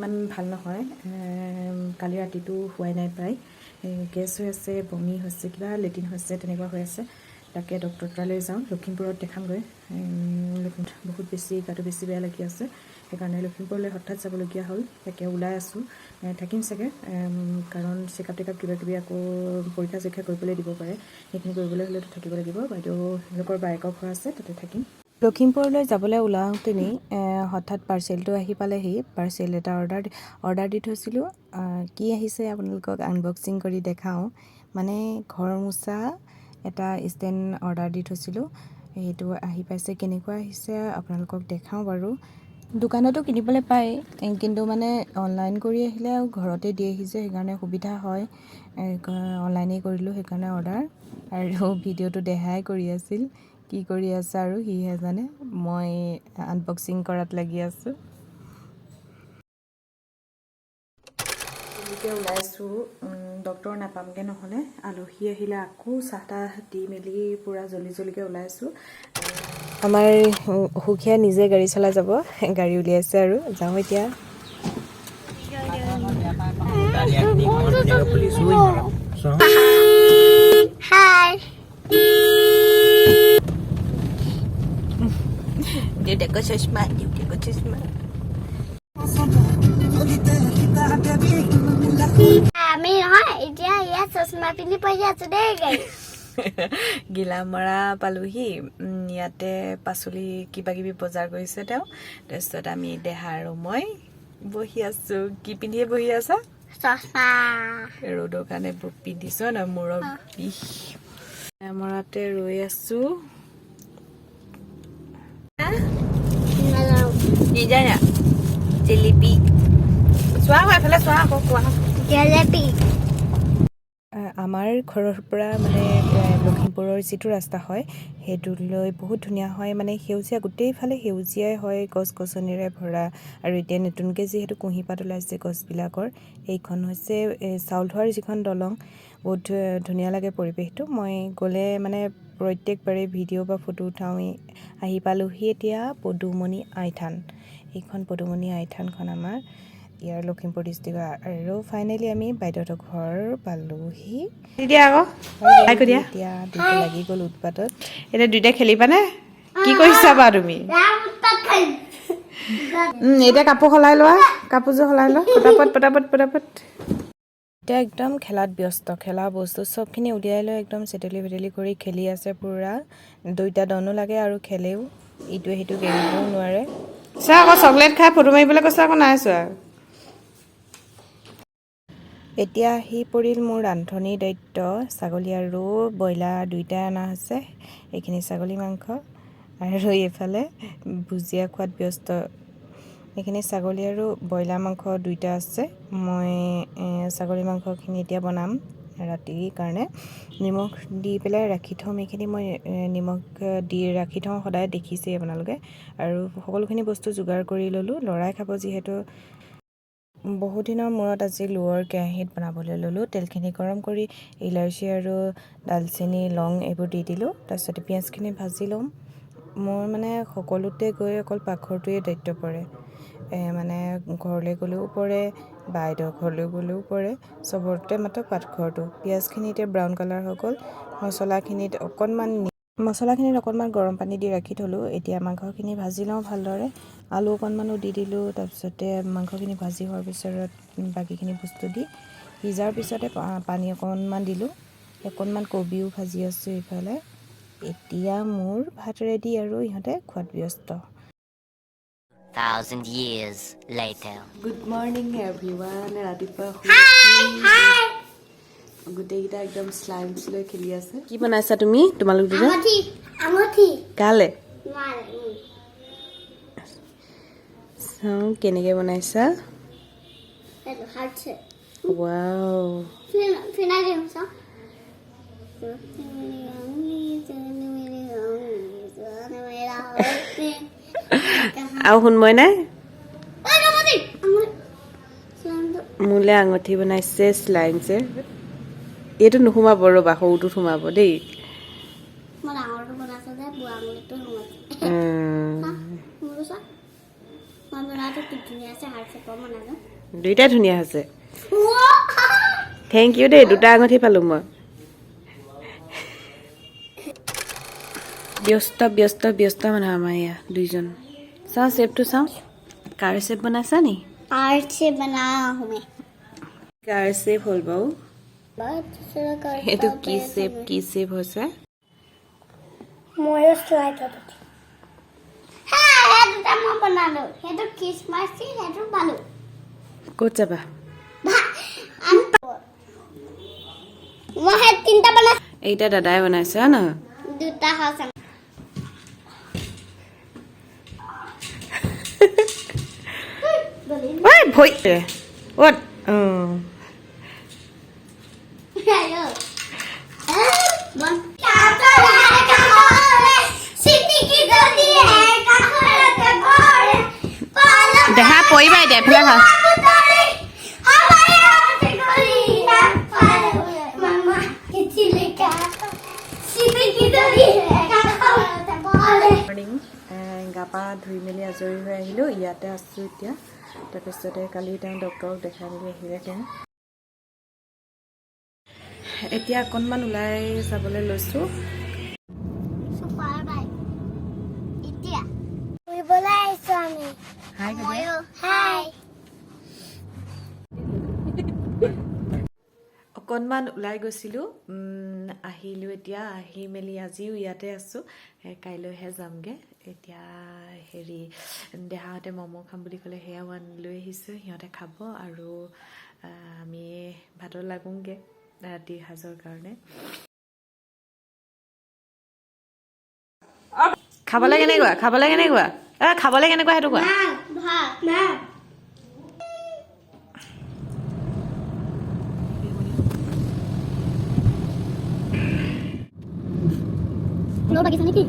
ইমান ভাল নহয়। কালি ৰাতিটো শোৱাই নাই প্ৰায়। গেছ হৈ আছে, বমি হৈছে, কিবা লেট্ৰিন হৈছে, তেনেকুৱা হৈ আছে। তাকে ডক্টৰ তালৈ যাওঁ, লখিমপুৰত দেখামগৈ। লখিমপুৰত বহুত বেছি গাটো বেছি বেয়া লাগি আছে, সেইকাৰণে লখিমপুৰলৈ হঠাৎ যাবলগীয়া হ'ল। তাকে ওলাই আছোঁ। থাকিম চাগে, কাৰণ চেকআপ টেকআপ কিবা কিবি আকৌ পৰীক্ষা চৰীক্ষা কৰিবলৈ দিব পাৰে। সেইখিনি কৰিবলৈ হ'লেতো থাকিব লাগিব। বাইদেউ তেওঁলোকৰ বায়েকৰ ঘৰ আছে, তাতে থাকিম। লখিমপুৰলৈ যাবলৈ ওলাওঁতেনেই হঠাৎ পাৰ্চেলটো আহি পালেহি। পাৰ্চেল এটা অৰ্ডাৰ অৰ্ডাৰ দি থৈছিলোঁ। কি আহিছে আপোনালোকক আনবক্সিং কৰি দেখাওঁ। মানে ঘৰ মোচা এটা ষ্টেণ্ড অৰ্ডাৰ দি থৈছিলোঁ, সেইটো আহি পাইছে। কেনেকুৱা আহিছে আপোনালোকক দেখাওঁ বাৰু। দোকানতো কিনিবলৈ পায়, কিন্তু মানে অনলাইন কৰি আহিলে আৰু ঘৰতে দি আহিছে, সেইকাৰণে সুবিধা হয়। অনলাইনেই কৰিলোঁ সেইকাৰণে অৰ্ডাৰ। আৰু ভিডিঅ'টো দেহাই কৰি আছিল। কি কৰি আছে আৰু সিহে জানে, মই আনবক্সিং কৰাত লাগি আছোঁ। এতিয়া ওলাইছোঁ, ডক্টৰ নাপামগৈ নহ'লে। আলহী আহিলে আকৌ চাহ তাহ দি মেলি পূৰা জল্দি জল্দিকৈ ওলাইছোঁ। আমাৰ অসুখীয়া নিজে গাড়ী চলাই যাব, গাড়ী উলিয়াইছে আৰু যাওঁ এতিয়া। দালিয়াখিনি ইমান ধুনীয়াকৈ ফুলিছো চোৱা। হাই। দেউতাকৰ চশমা, দেউতাকৰ চশমা। আমি নহয়, এতিয়া ইয়াত চশমা পিন্ধি পঢ়ি আছো দেই গাড়ী। গিলামৰা পালোহি। ইয়াতে পাচলি কিবা কিবি বজাৰ কৰিছে তেওঁ। তাৰপিছত আমি দেহা আৰু মই বহি আছো। কি পিন্ধিয়ে বহি আছা? চশমা। ৰ'দৰ কাৰণে পিন্ধিছ ন? মূৰৰ বিষ। মৰাতে ৰৈ আছো। নাযাওঁ। নিজানা জেলেপি চোৱা আকৌ, এফালে চোৱা আকৌ, কোৱা। জেলেপি। আমাৰ ঘৰৰ পৰা মানে লখিমপুৰৰ যিটো ৰাস্তা হয়, সেইটোলৈ বহুত ধুনীয়া হয়। মানে সেউজীয়া, গোটেইফালে সেউজীয়াই হয়, গছ গছনিৰে ভৰা। আৰু এতিয়া নতুনকৈ যিহেতু কুঁহিপাত ওলাইছে গছবিলাকৰ। এইখন হৈছে চাউল ধোৱাৰ যিখন দলং। বহুত ধুনীয়া লাগে পৰিৱেশটো। মই গ'লে মানে প্ৰত্যেকবাৰেই ভিডিঅ' বা ফটো উঠাওঁৱেই। আহি পালোহি এতিয়া পদুমণি আইথান। এইখন পদুমণি আইথানখন আমাৰ ইয়াৰ লখিমপুৰ ডিষ্ট্ৰিক্টৰ। আৰু ফাইনেলি আমি বাইদেউহঁতৰ ঘৰ পালোহি। দিয়া আকৌ, হাই কৰি দিয়া। এতিয়া দুটা লাগি গ'ল উৎপাতত। এতিয়া দুইটা খেলিবানে? কি কৰিছা বাৰু তুমি? ৰাম উৎপাত কৰিম। এতিয়া কাপোৰ সলাই লোৱা, কাপোৰযোৰ সলাই লোৱা, পটাপট পটাপট পটাপট। এতিয়া একদম খেলাত ব্যস্ত। খেলা বস্তু চবখিনি উলিয়াই লৈ একদম চেতেলি ভেটেলি কৰি খেলি আছে পূৰা। দুইটা দনো লাগে আৰু খেলেও, ইটোৱে সিটোক এৰিবও নোৱাৰে। চা আকৌ, চকলেট খাই ফটো মাৰিবলৈ কৈছে আকৌ, নাই চোৱা। এতিয়া আহি পৰিল মোৰ ৰান্ধনীৰ দায়িত্ব। ছাগলী আৰু ব্ৰইলাৰ দুইটাই অনা হৈছে। এইখিনি ছাগলী মাংস আৰু এইফালে ভুজিয়া খোৱাত ব্যস্ত। এইখিনি ছাগলী আৰু ব্ৰইলাৰ মাংস দুইটা আছে। মই ছাগলী মাংসখিনি এতিয়া বনাম ৰাতিৰ কাৰণে। নিমখ দি পেলাই ৰাখি থ'ম। এইখিনি মই নিমখ দি ৰাখি থওঁ সদায়, দেখিছেই আপোনালোকে। আৰু সকলোখিনি বস্তু যোগাৰ কৰি ল'লোঁ, ল'ৰাই খাব যিহেতু। বহুদিনৰ মূৰত আজি লোৰ কেৰাহীত বনাবলৈ ল'লোঁ। তেলখিনি গৰম কৰি ইলাচি আৰু দালচেনি, লং এইবোৰ দি দিলোঁ। তাৰপিছতে পিঁয়াজখিনি ভাজি ল'ম। মোৰ মানে সকলোতে গৈ অকল পাকঘৰটোৱে দায়িত্ব পৰে। মানে ঘৰলৈ গ'লেও পৰে, বাইদেউৰ ঘৰলৈ গ'লেও পৰে, চবতে মাত্ৰ পাকঘৰটো। পিঁয়াজখিনি এতিয়া ব্ৰাউন কালাৰ হৈ গ'ল। মছলাখিনিত অকণমান গৰম পানী দি ৰাখি থ'লোঁ। এতিয়া মাংসখিনি ভাজি লওঁ ভালদৰে। আলু অকণমানো দি দিলোঁ। তাৰপিছতে মাংসখিনি ভাজি হোৱাৰ পিছত বাকীখিনি বস্তু দি সিজাৰ পিছতে পানী অকণমান দিলোঁ। অকণমান কবিও ভাজি আছোঁ ইফালে। এতিয়া মোৰ ভাত ৰেডি আৰু ইহঁতে খোৱাত ব্যস্ত। Thousand years later. Good morning everyone. ৰাতিপুৱা গোটেইকেইটা একদম শ্লাইমছ লৈ খেলি আছে। কি বনাইছা তুমি তোমালোক দুটা? আঙুঠি, আঙুঠি। কালে? নোৱাৰে। চাওঁ কেনেকে বনাইছা। এইটো হাৰ্ট। ৱাও। ফিনাই দিম, চাওঁ। আৰু শুন, মই নাই। মোলে আঙুঠি বনাইছে শ্লাইমছে। এইটো নোসোমাব, ৰ'বা, সৰুটোত সোমাব দেই। মই ডাঙৰটো বনাইছো যে, বুঢ়া আঙুলিটো সোমাইছে। মোৰটো চা, মই বনাটো কি ধুনীয়া আছে, হাৰ্ট চেপৰ বনাইছো। দুইটাই ধুনীয়া হৈছে। Thank U দেই, দুটা আঙুঠি পালোঁ মই। ব্যস্ত ব্যস্ত ব্যস্ত মানুহ আমাৰ এয়া দুইজন। চাওঁ চেপটো চাওঁ, কাৰ চেপ বনাইছা নি? आर्ट से बनाया हूँ मैं। কাৰ চেপ হ'ল বাৰু? बहुत दूसरा कर। সেইটো কি চেপ, কি চেপ হৈছে? ময়ো শ্লাইড। হা, সেই দুটা মই বনালো। সেইটো খ্ৰীষ্টমাছ ট্ৰী, সেইটো পালো। ক'ত যাবা? মই সেই তিনিটা বনাইছো। এইকেইটা দাদাই বনাইছে, হয় নহয়? দুটা হৈছে। ঐ ভৰি অ'ত অঁ। দেহা পৰিবা এতিয়া, এইফালে আহা। মৰ্ণিং, গা পা ধুই মেলি আজৰি হৈ আহিলোঁ, ইয়াতে আছোঁ এতিয়া। তাৰপিছতে কালি তেওঁ ডক্টৰক দেখাই মেলি আহিলে তেওঁ। এতিয়া অকণমান ওলাই যাবলৈ লৈছোঁ। Super bike. এতিয়া ফুৰিবলৈ আহিছো আমি। হাই। ময়ো হাই। অকণমান ওলাই গৈছিলোঁ, আহিলোঁ এতিয়া। আহি মেলি আজিও ইয়াতে আছোঁ, কাইলৈহে যামগৈ। এতিয়া হেৰি, দেহাহঁতে ম'ম' খাম বুলি ক'লে, সেয়াও আনি লৈ আহিছোঁ। সিহঁতে খাব আৰু আমি ভাতত লাগোঁগৈ ৰাতিৰ সাজৰ কাৰণে। খাবলৈ কেনেকুৱা? খাবলৈ কেনেকুৱা? এ খাবলৈ কেনেকুৱা সেইটো কোৱা। ভাল ভাল ভাল। বাগিচা নেকি?